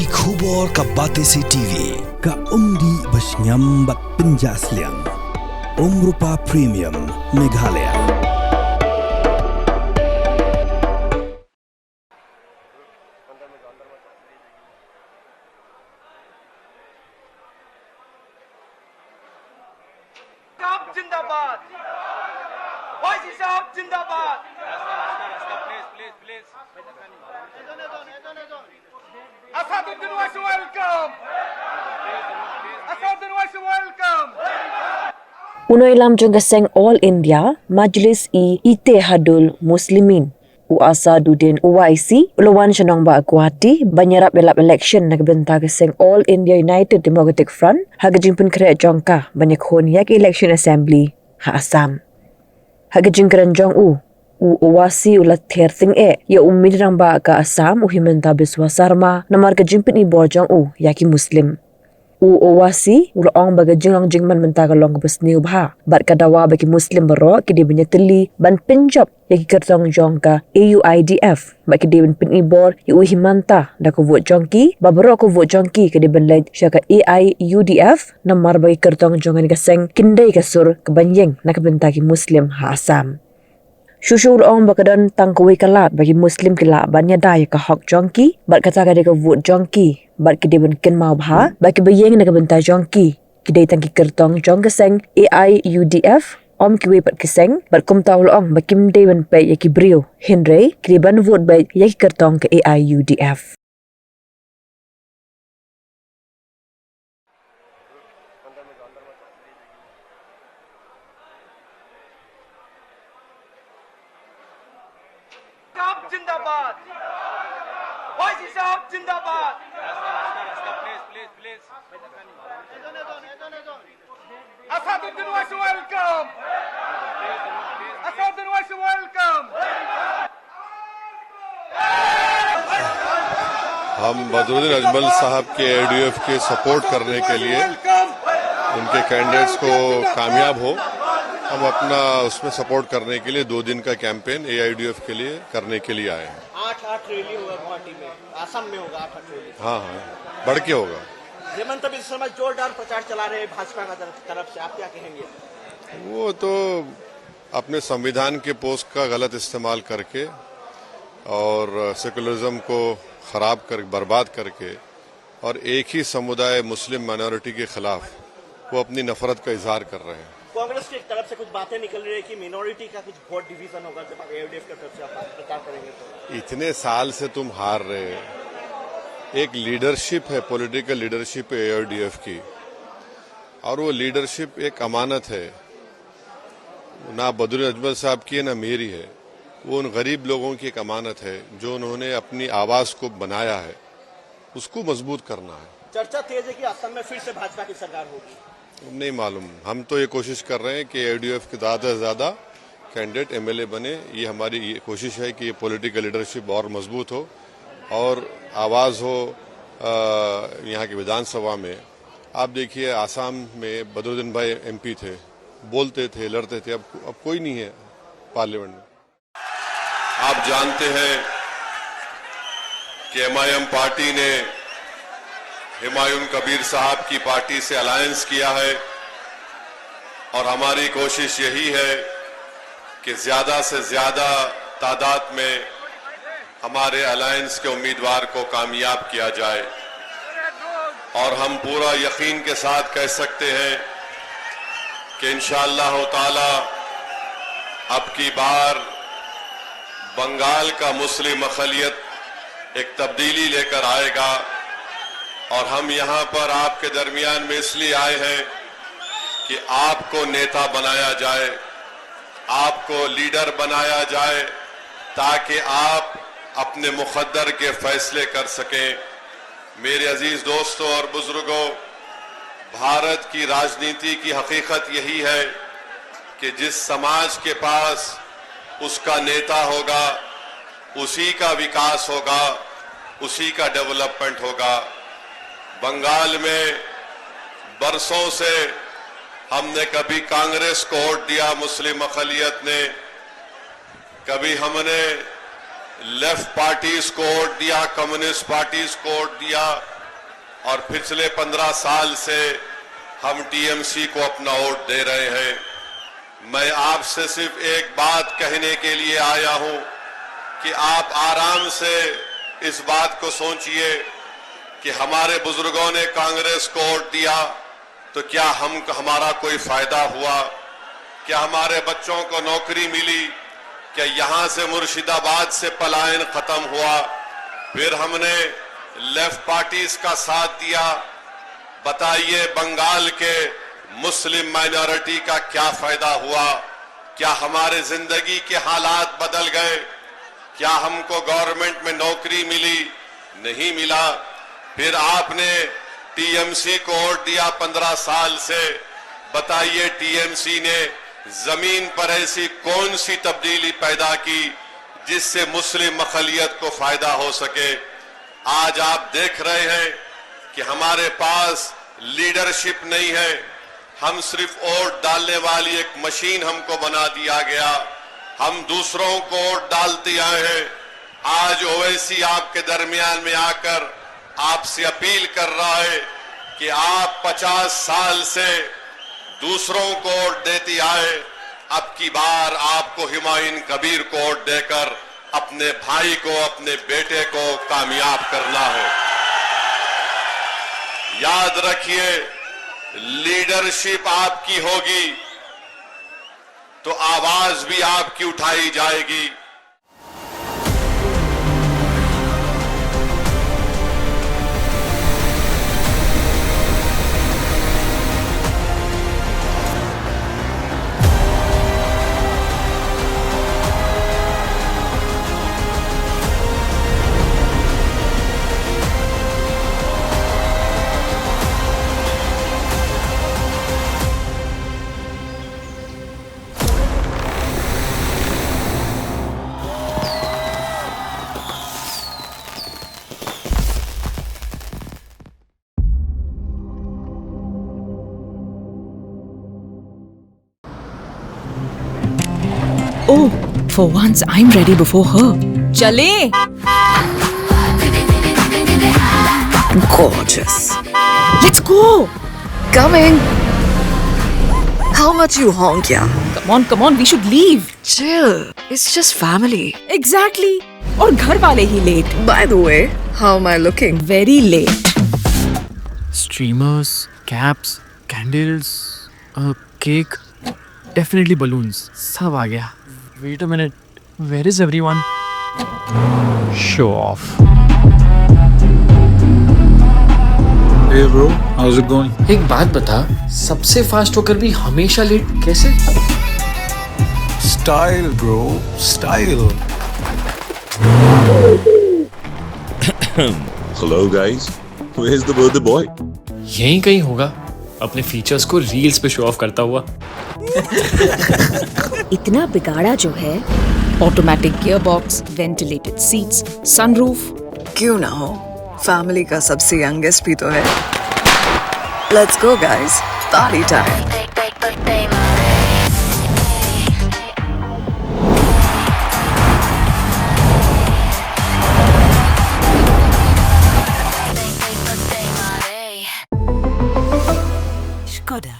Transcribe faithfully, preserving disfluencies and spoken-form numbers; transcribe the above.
Ki khubor ka Batesi T V, ka umdih ba shngiam bad pynjah sliang. Umrupa Premium, Meghalaya. साहब जिंदाबाद। वाईसी साहब जिंदाबाद। Asaduddin Owaisi welcome. Asaduddin Owaisi welcome. U nongïalam jong ka seng All India Majlis-e-Ittehadul Muslimin, u Asaduddin Owaisi, u la wan sha nongbah Guwahati ban ïarap ïalap election na ka bynta ka seng All India United Democratic Front ha ka jingpynkhreh jong ka ban ïakhun ïa ka election assembly ha Assam. Ha ka jingkren jong u, u Owaisi u la ther tyngeh ïa u Myntri Rangbah ka Assam, u Himanta Biswa Sarma, namar ka jingpynibor jong u ïa ki Muslim. U Owaisi u la ong ba ka jinglong jingman mynta ka long kaba sniew bha bad ka dawa ba ki Muslim baroh ki dei ban ïatylli ban pynjop ïa ki kyrtong jong ka A U I D F bad ki dei ban pynibor ïa u Himanta da ka vote jong ki, ba baroh ka vote jong ki ka dei ban leit sha ka A I U D F, namar ba ki kyrtong jong kane ka seng kin dei ka sur kaban ïeng na ka bynta ki Muslim ha Assam. Shuh shuh u la ong ba ka don tang kawei ka lad ba ki Muslim ki lah ban ïada ïa ka hok jong ki bad kata ka dei ka vote jong ki, bad ki dei ban kynmaw bha ba kiba ïeng na ka bynta jong ki ki dei tang ki kyrtong jong ka seng A I U D F, ym kiwei pat ki seng, bad kumta u la ong ba kim dei ban peit ïa ki briew, hynrei ki dei ban vote beit ïa ki kyrtong ka A I U D F. साहब जिंदाबाद। वाईसी साहब जिंदाबाद। Asaduddin Owaisi welcome. Asaduddin Owaisi welcome. हम बदरुद्दीन अजमल साहब के एआईयूडीएफ के सपोर्ट करने के लिए, उनके कैंडिडेट्स को कामयाब हो, हम अपना उसमें सपोर्ट करने के लिए दो दिन का कैंपेन एआईयूडीएफ के लिए करने के लिए आए हैं। आठ आठ रैली होगा गुवाहाटी में, असम में होगा आठ आठ रैली। हाँ, हाँ, बढ़ के होगा। हेमंत बिस्वा शर्मा जोरदार प्रचार चला रहे हैं भाजपा का तरफ, तरफ से, आप क्या कहेंगे? वो तो अपने संविधान के पोस्ट का गलत इस्तेमाल करके और सेकुलरिज्म को ख़राब कर, बर्बाद करके और एक ही समुदाय मुस्लिम माइनॉरिटी के ख़िलाफ़ वो अपनी नफ़रत का इजहार कर रहे हैं। कांग्रेस की तरफ से कुछ बातें निकल रही है कि माइनॉरिटी का कुछ वोट डिवीजन होगा जब आप एआईयूडीएफ की तरफ से आप प्रचार करेंगे तो। इतने साल से तुम हार रहे हो, एक लीडरशिप है, पॉलिटिकल लीडरशिप है एआईयूडीएफ की, और वो लीडरशिप एक अमानत है, ना बदरुद्दीन अजमल साहब की है, ना मेरी है। वो उन गरीब लोगों की एक अमानत है, जो उन्होंने अपनी आवाज़ को बनाया है, उसको मजबूत करना है। चर्चा तेज है कि असम में फिर से भाजपा की सरकार होगी। नहीं मालूम, हम तो ये कोशिश कर रहे हैं कि एआईयूडीएफ के ज़्यादा से ज़्यादा कैंडिडेट एमएलए बने। ये हमारी ये कोशिश है कि ये पॉलिटिकल लीडरशिप और मजबूत हो और आवाज़ हो, अ, यहाँ की विधानसभा में। आप देखिए, आसाम में बदरुद्दीन भाई एमपी थे, बोलते थे, लड़ते थे, अब, अब कोई नहीं है पार्लियामेंट में। आप जानते हैं कि एमआईएम पार्टी ने हुमायूं कबीर साहब की पार्टी से अलायंस किया है और हमारी कोशिश यही है कि ज्यादा से ज्यादा तादाद में हमारे अलायंस के उम्मीदवार को कामयाब किया जाए। और हम पूरा यकीन के साथ कह सकते हैं कि इंशाअल्लाह ताला अब की बार बंगाल का मुस्लिम अकलियत एक तब्दीली लेकर आएगा। और हम यहाँ पर आपके दरमियान में इसलिए आए हैं कि आपको नेता बनाया जाए, आपको लीडर बनाया जाए, ताकि आप अपने मुकद्दर के फैसले कर सकें। मेरे अजीज दोस्तों और बुजुर्गों, भारत की राजनीति की हकीकत यही है कि जिस समाज के पास उसका नेता होगा, उसी का विकास होगा, उसी का डेवलपमेंट होगा। बंगाल में बरसों से हमने कभी कांग्रेस को वोट दिया, मुस्लिम अकलियत ने, कभी हमने लेफ्ट पार्टीज को वोट दिया, कम्युनिस्ट पार्टीज को वोट दिया और पिछले पन्द्रह साल से हम टीएमसी को अपना वोट दे रहे हैं। मैं आपसे सिर्फ एक बात कहने के लिए आया हूं कि आप आराम से इस बात को सोचिए कि हमारे बुजुर्गों ने कांग्रेस को वोट दिया तो क्या हम, हमारा कोई फायदा हुआ? क्या हमारे बच्चों को नौकरी मिली? क्या यहां से मुर्शिदाबाद से पलायन खत्म हुआ? फिर हमने लेफ्ट पार्टीज का साथ दिया। बताइए, बंगाल के मुस्लिम माइनॉरिटी का क्या फायदा हुआ? क्या हमारे जिंदगी के हालात बदल गए? क्या हमको गवर्नमेंट में नौकरी मिली? नहीं मिला। फिर आपने टीएमसी को वोट दिया पन्द्रह साल से। बताइए, टीएमसी ने जमीन पर ऐसी कौन सी तब्दीली पैदा की जिससे मुस्लिम अकलियत को फायदा हो सके? आज आप देख रहे हैं कि हमारे पास लीडरशिप नहीं है। हम सिर्फ वोट डालने वाली एक मशीन हमको बना दिया गया। हम दूसरों को वोट डालते आए हैं। आज ओवैसी आपके दरमियान में आकर आपसे अपील कर रहा है कि आप पचास साल से दूसरों को वोट देते आए, अब की बार आपको हुमायूं कबीर को वोट देकर अपने भाई को, अपने बेटे को कामयाब करना है। याद रखिए, लीडरशिप आपकी होगी तो आवाज भी आपकी उठाई जाएगी। Oh, for once I'm ready before her. चले। Gorgeous. Let's go. Coming. How much you honk, yeah? Come on, come on, we should leave. Chill. It's just family. Exactly. और घर वाले ही लेट। By the way, how am I looking? Very late. Streamers, caps, candles, a cake, definitely balloons. सब आ गया। Wait a minute, where is everyone? Show off. Hey bro, how's it going? एक बात बता, सबसे फास्ट होकर भी हमेशा लेट कैसे? Style, bro, style. Hello guys, where's the birthday boy? यहीं कहीं होगा, अपने फीचर्स को रील्स पे शो ऑफ करता हुआ। इतना बिगाड़ा जो है। Automatic gearbox, ventilated seats, sunroof। क्यों ना हो, फैमिली का सबसे यंगेस्ट भी तो है। Let's go guys, party time. Skoda.